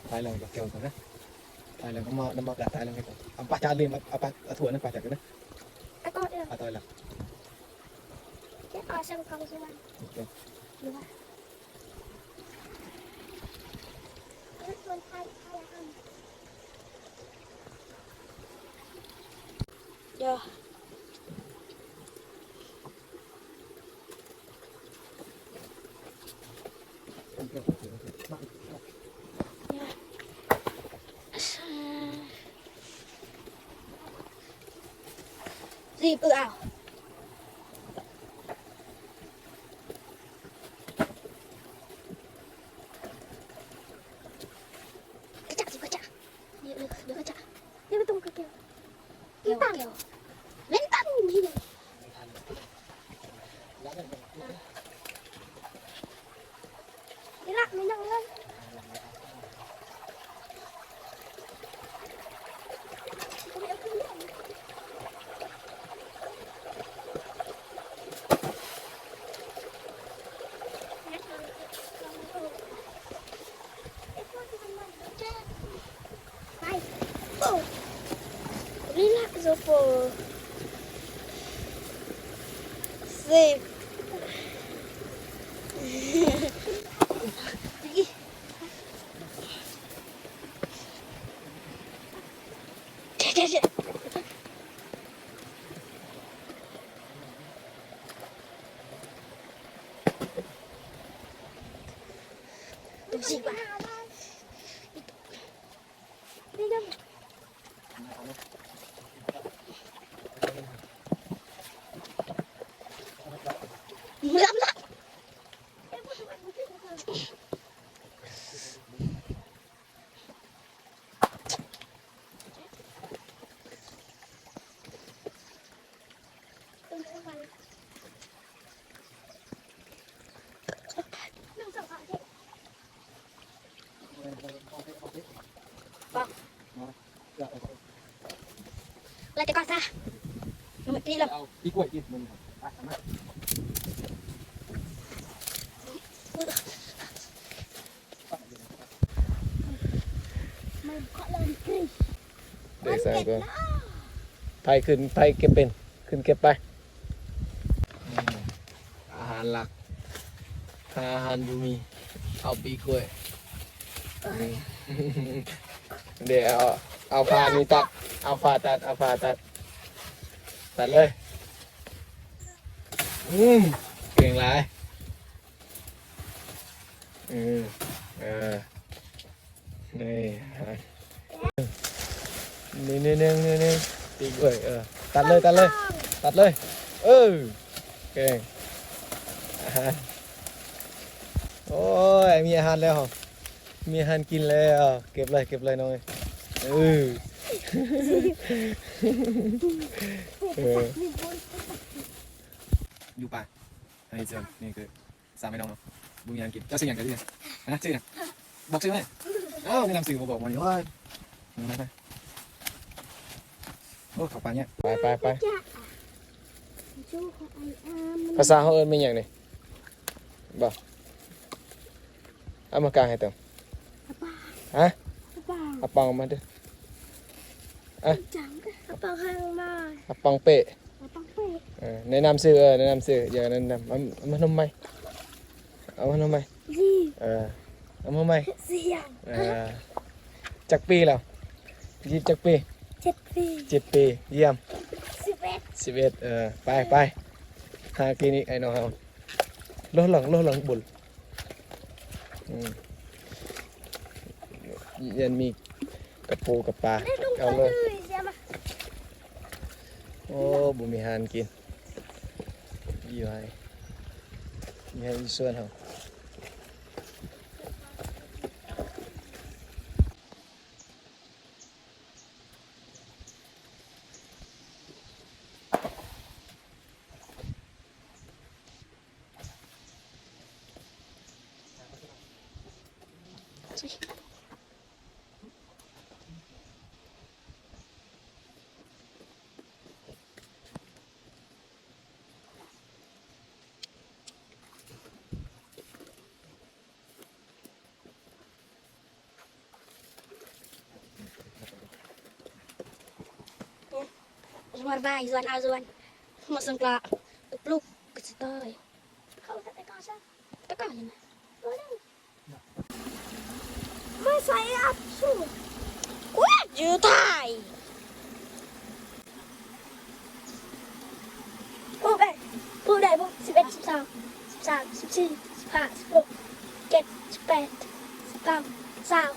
Thai lang ka keo ka na. Thai lang ka ma, na ma ka Thai lang ka. Ang pacha lim, apa, atua na pacha ka na. Ato ila. Ato ila. Ke asa ko ka suan. Okay. Dua. Ya. Rip ư ao. Kacak, kacak. Dia, dia, dia kacak. Dia betul ke keo? Keo, keo. Lentang dia. Ila minang lah. Relax, Zopo. Sip. Lah cakap sah. Nombor tiga lah. ໄປໃສ່ກໍ ໃຜຂຶ້ນ ໃຜເກັບເປັນ ຂຶ້ນເກັບໄປ. ອືມ ອາຫານຫຼັກ ຖ້າອາຫານບໍ່ມີ ເອົາປີກກ້ວຍ. ອືມ ເດ ເອົາ ເອົາຜ້ານີ້ຕັດ ເອົາຜ້າຕັດ ເອົາຜ້າຕັດ ຕັດເລີຍ. ອືມ ເກັ່ງຫຼາຍ. ອືມ ເອີ ນີ້ ນີ້ ນີ້ ນີ້ ນີ້ ຕີກລ້ວຍ ເອີ ຕັດເລີຍ ຕັດເລີຍ ຕັດເລີຍ ເອີ ເກັ່ງ ອາຫານ ໂອ້ຍ ມີອາຫານແລ້ວ ມີອາຫານກິນແລ້ວ ເກັບເລີຍ ເກັບເລີຍນ້ອງເອີຍ ເອີ ເອີ ຢູ່ປ່າ ອັນນີ້ເຈີ ນີ້ຄື ສາມພີ່ນ້ອງເນາະ ບໍ່ມີຫຍັງກິນ. ເຈົ້າຊື່ຫຍັງ? ເຈົ້າຊື່ຫຍັງ? ຮະ? ຊື່ຫຍັງ? ບອກຊື່ມາ. ເອົ້າ ແນະນຳຊື່ບໍ່ບອກມານີ້ ໂອ້ຍ. ໂອ້ ເຂົ້າປ່າຍາກ. ໄປ ໄປ ໄປ. ພາສາເຮົາເອີ້ນແມ່ນຫຍັງນີ້? ບໍ່ ເອົາມາກາງໃຫ້ເຕີ. ອາປາງ. ຮະ? ອາປາງ. ອາປາງອອກມາເດີ. ອາ ອາປາງໃຫ້ມາ. ອາປາງເປ້. ອາປາງເປ້. ເອີ ແນະນຳຊື່ ເອີ ແນະນຳຊື່ ຢ່າແນະນຳ ເອົາ ເອົາມານຳໃໝ່ ເອົາມານຳໃໝ່. ເອີ ເອົາມາໃໝ່. ສຽງ. ເອີ ຈັກປີແລ້ວ? ຍິບຈັກປີ? ເຈັດປີ. ເຈັດປີ. ຢ້ຽມ. ສິບເອັດ. ສິບເອັດ. ເອີ ໄປ ໄປ ຫາກິນອີກ ໄອ້ນ້ອງເຮົາ. ໂລດຫຼັງ ໂລດຫຼັງບຸນ. ອືມ ຢ້ານມີກະປູກະປາ ເອົາເລີຍ. ໂອ້ ບໍ່ມີອາຫານກິນ ຢູ່ໃຫ້ ຢູ່ໃຫ້ຢູ່ສວນເຮົາ. Warbai zuan a zuan. Mo sengkla. Pluk. Kecetoi. Teka ni. Masai apsu. Kuat jutai. ຜູ້ໃດ ຜູ້ໃດ ສິບເອັດ ສິບສອງ ສິບສາມ ສິບສີ່ ສິບຫ້າ ສິບຫົກ ສິບເຈັດ ສິບແປດ ສິບເກົ້າ ຊາວ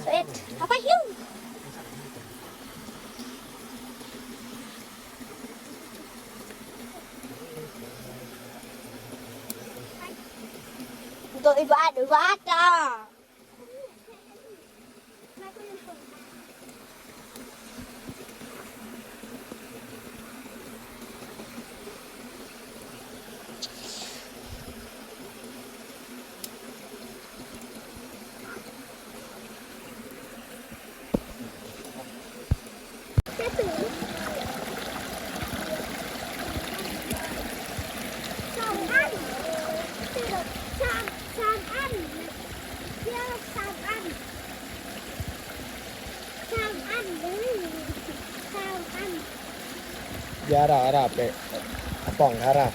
ຊາວເອັດ ເອົາໄປ ໂຕອີບາດ ບາດ ສອງອັນ ສາມ ສາມອັນ ເສື້ອສາມອັນ ສາມອັນເດີ ສາມອັນ ຢາຣາ ອາຣາເປ ອາປອງ ທາຣາ.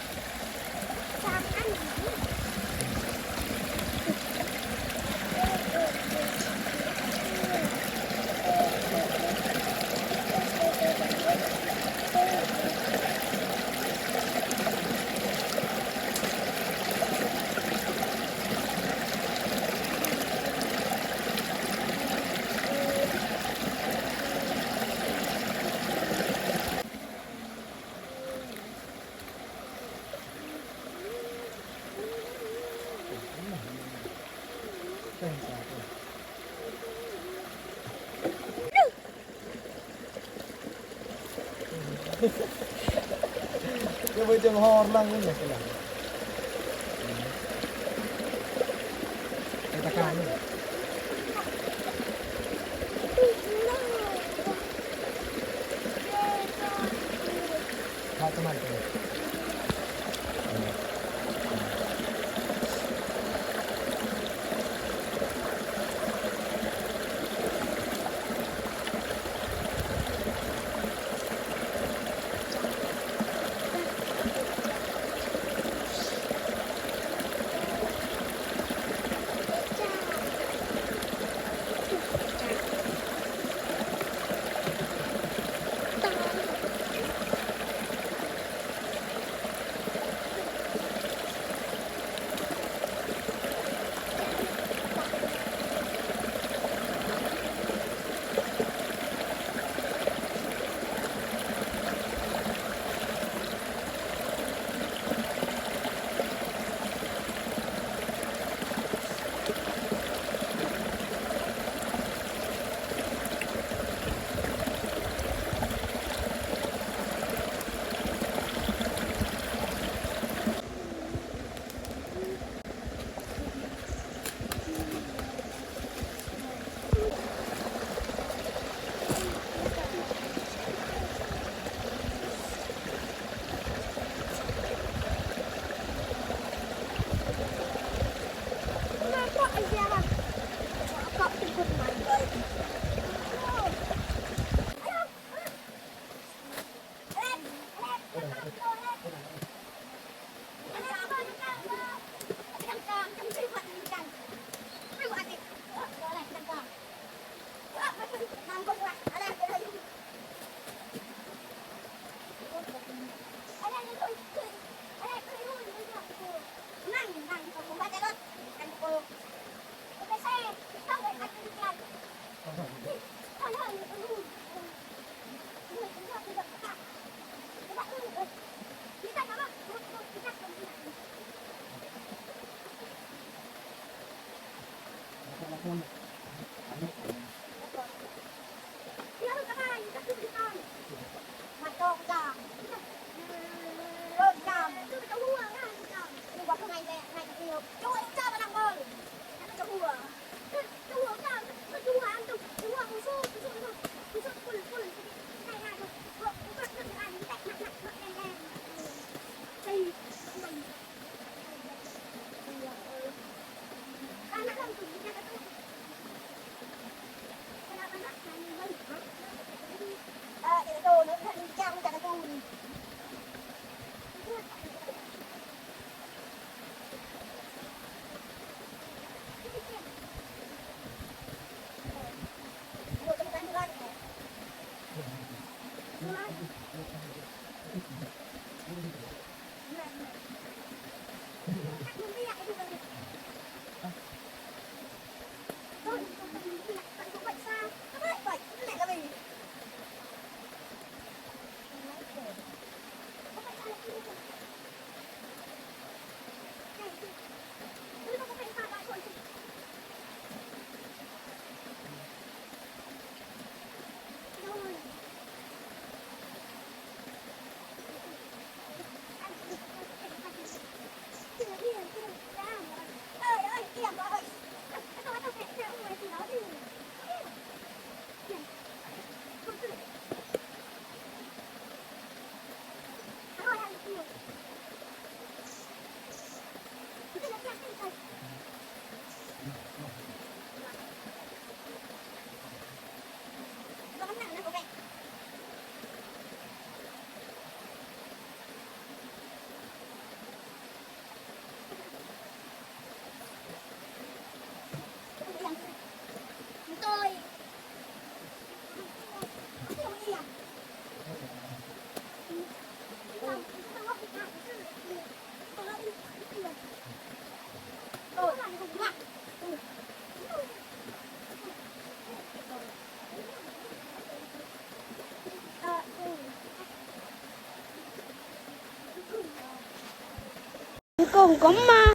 Con có ma.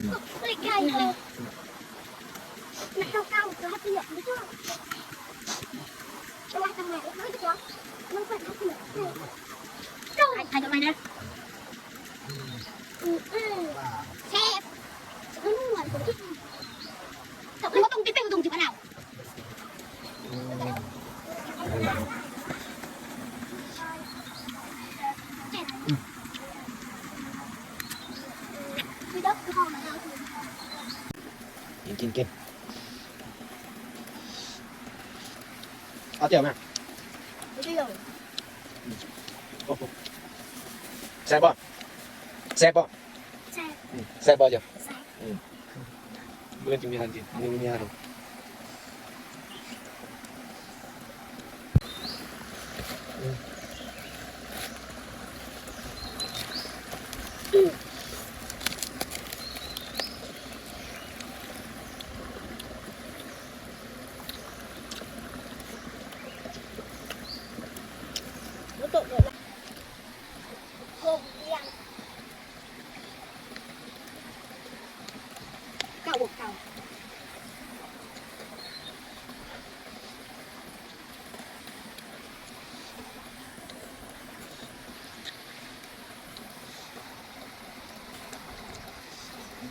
Sép. ກິນ ກິນ ກິນ ເອົາແຈ່ວມາ. ບໍ່ໄດ້ເອົາ. ໂອ້ໂຫ ແຊບບໍ່? ແຊບບໍ່? ແຊບ. ອືມ ແຊບບໍ່ເຈົ້າ? ແຊບ. ອືມ ມື້ອື່ນຈຶ່ງມີອາຫານກິນ ມື້ນີ້ບໍ່ມີອາຫານ. ເກົ້າບວກເກົ້າ.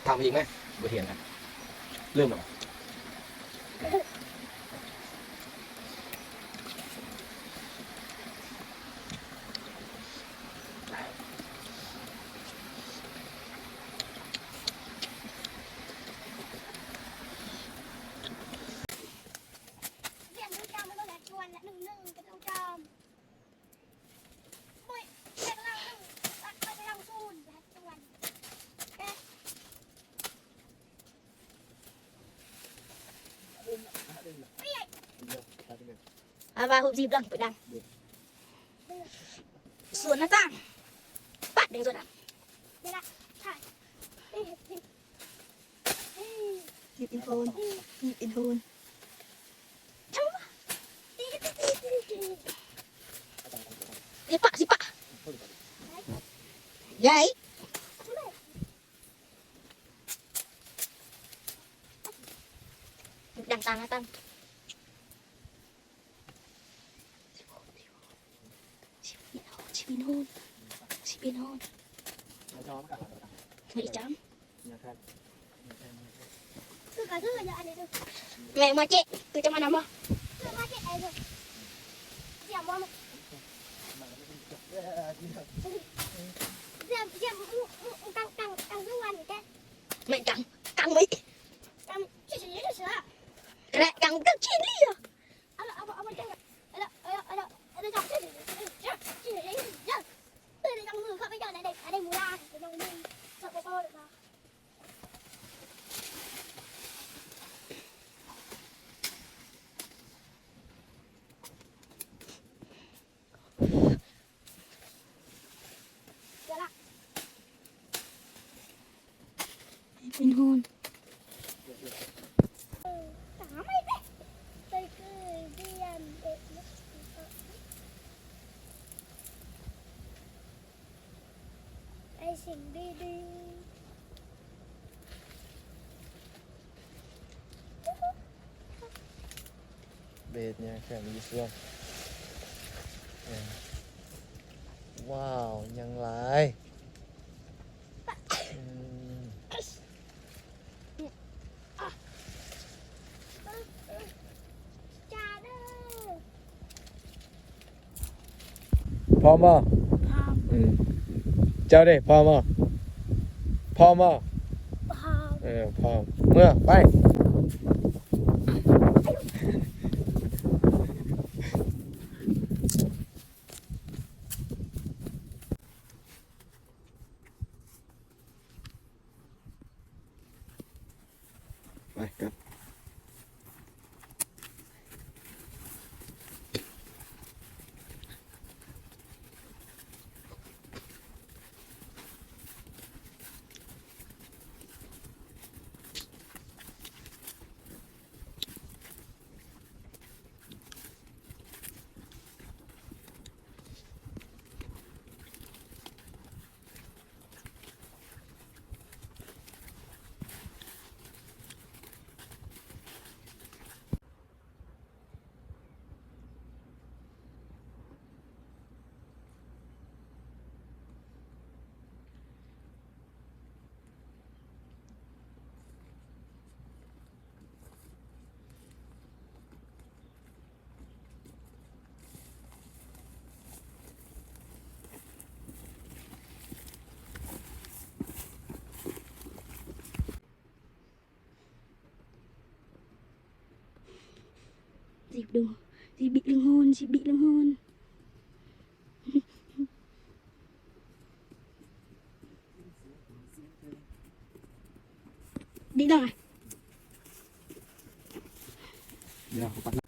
ຖາມອີກໄໝ? ບໍ່ຖຽງນະ ລືມແລ້ວ. ອາ ວ່າຮູບສິບຫຼັງໄປໄດ້. ສວນໜ້າຕ່າງ ປາດແດງສວນໜ້າ. ຮີບອິນໂທນ ຮີບອິນໂທນ. ຊິປະ ຊິປະ. ໃຫຍ່. ດັງຕາມນະຕັນ. ຊິເປັນໂຫດ ຊິເປັນໂຫດ ຊິເປັນໂຫດ. ເຮີ້ຍ ອີ່ຈັງ. ແມ່ມາເຈະ ຄືຈະມານຳບໍ່? ແມ່ນຈັງ ກັງໄວ້ ແລະ ກັງກັກຈີນເລີຍ. ເບດຫຍັງແຂງຢູ່ຊ່ວງ ວ້າວ ຫຍັງຫຼາຍ. ອືມ ພ້ອມບໍ່? ພ້ອມ. ອືມ ເຈົ້າເດ ພ້ອມບໍ່? ພ້ອມບໍ່? ພ້ອມ. ເອີ ພ້ອມ ເມືອ ໄປ. ໄປກັນ. ຊິບດຶງ ຊິບິດລຶງໂຫນ ຊິບິດລຶງໂຫນ. ດິດອກອະ.